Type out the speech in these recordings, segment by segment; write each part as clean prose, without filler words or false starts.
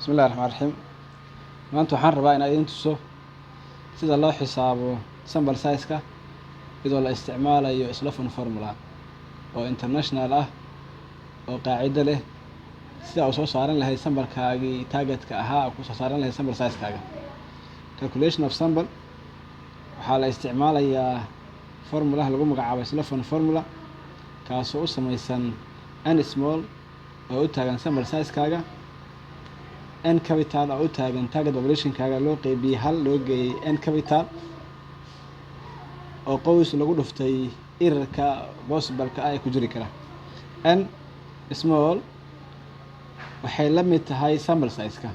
Bismillahi raxmaan raxiim. Maanta waxaan rabaa inaan idin tuso sida loo xisaabo sample size-ka iyadoo la isticmaalayo Slovan formula oo international ah oo qaacido leh, sida u soo saaran lahayd sample-kaagii target-ka ahaa, ku soo saaran lahayd sample size-kaaga. Calculation of sample waxaa la isticmaalayaa formulaha lagu magacaabo Slovan formula, kaasoo u sameysan n small oo u taagan sample size-kaaga, N capital oo u taagan target population-kaaga, loo qeybiyey hal loo geeyey N capital oo qows lagu dhuftay error-ka possible-ka ah ee ku jiri kara. N small waxay la mid tahay sample size-ka,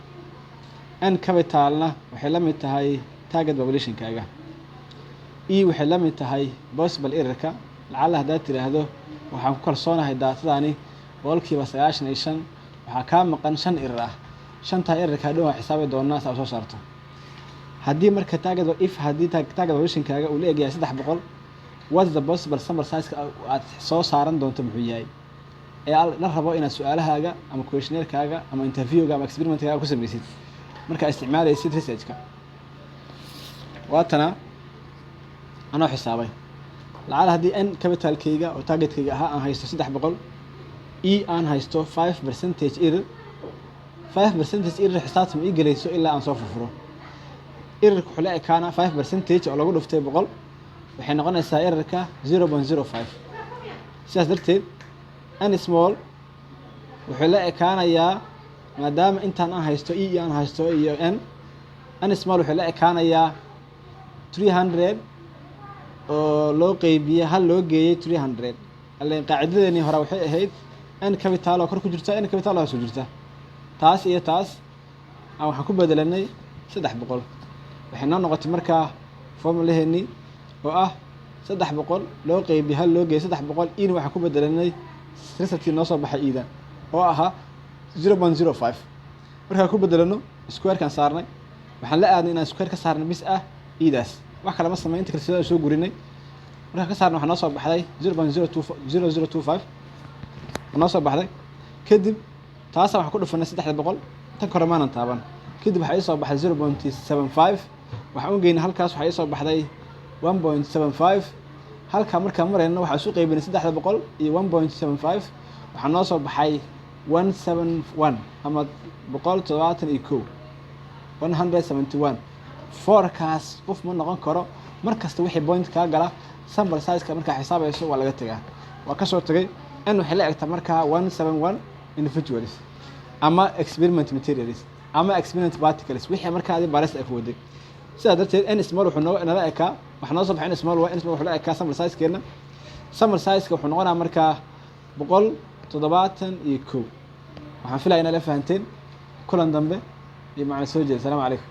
N capital-na waxay la mid tahay target population-kaaga, e waxay la mid tahay possible error-ka. Lacalla haddaad tiraahdo waxaan ku kalsoonahay data-dani 95%, waxaa kaa maqan shan error ah. Shantaa error-ka dhan waa xisaabi doonaa saa soo saarto. Haddii marka target if haddii target population-kaaga uu la egyahay 300, what's the possible sample size aad soo saaran doonto muxuu yahay ee la rabo inaad su-aalahaaga ama questionnaire-kaaga ama interview-ga ama experiment-kaaga ku sameysid markaa isticmaalaysid research-ka? Waatana anoo xisaabay. Lacala haddii N capital-kayga oo target-kayga ahaa aan haysto 300, e aan haysto 5% error, 5% error xisaabta ma ii gelayso ilaa aan soo furfuro. Error-ka wuxuu la ekaana 5% oo lagu dhuftay 100, waxay noqonaysaa error-ka 0.05. Sidaas darteed n small wuxuu la ekaanayaa, maadaama intaan aan haysto, e aan haysto iyo n, n small wuxuu la ekaanayaa 300 oo loo qeybiyey hal loo geeyey 300. Allen qaacidadeenii hore waxay ahayd N capital oo kor ku jirta, N capital oo hoos ku jirta. Taas iyo taas aan waxaan ku bedelanay 300. Waxay noo noqotay markaa formulaheenii oo ah 300 loo qeybiye hal loo geeyay 300, in waxaan ku bedelanay result-kii noo soo baxay iida oo ahaa 0.05. Markaan ku bedelano, square-kan saarnay, waxaan la aadnay inaan square ka saarnay bis ah iidaas, wax kale ma samayn, inta kale sidaan soo gurinay. Markaan ka saarnay, waxaa noo soo baxday 0.020025 noo soo baxday. Kadib taasa waxaan ku dhufanay 300, tan kore maanan taaban. Kadib waxaa ii soo baxday 0.75. Waxaan u geynay halkaas, waxaa ii soo baxday 1.75. Halkaa markaan marayno, waxaan isu qeybinay 300 iyo 1.75, waxaa noo soo baxay 171 ama 171, 171. Fourkaas qof ma noqon karo. Mar kasta wixii point kaa gala sample size-ka markaa xisaabayso waa laga tegaa. Waa kasoo tagay. N waxay la egtaa markaa 171 individuals ama experiment materials ama experiment particles, wixii markaa adi baarista ay ku waday. Sidaa darteed n small wuxuu noo nala ekaa, waxaa noo soo baxay n small waa n small wuxuu la ekaa sample size-keena. Sample size-ka wuxuu noqonaa markaa 171. Waxaan filaya inaad la fahanteen. Kulan dambe iyo macna soo jeeda. Asalaamu calaykum.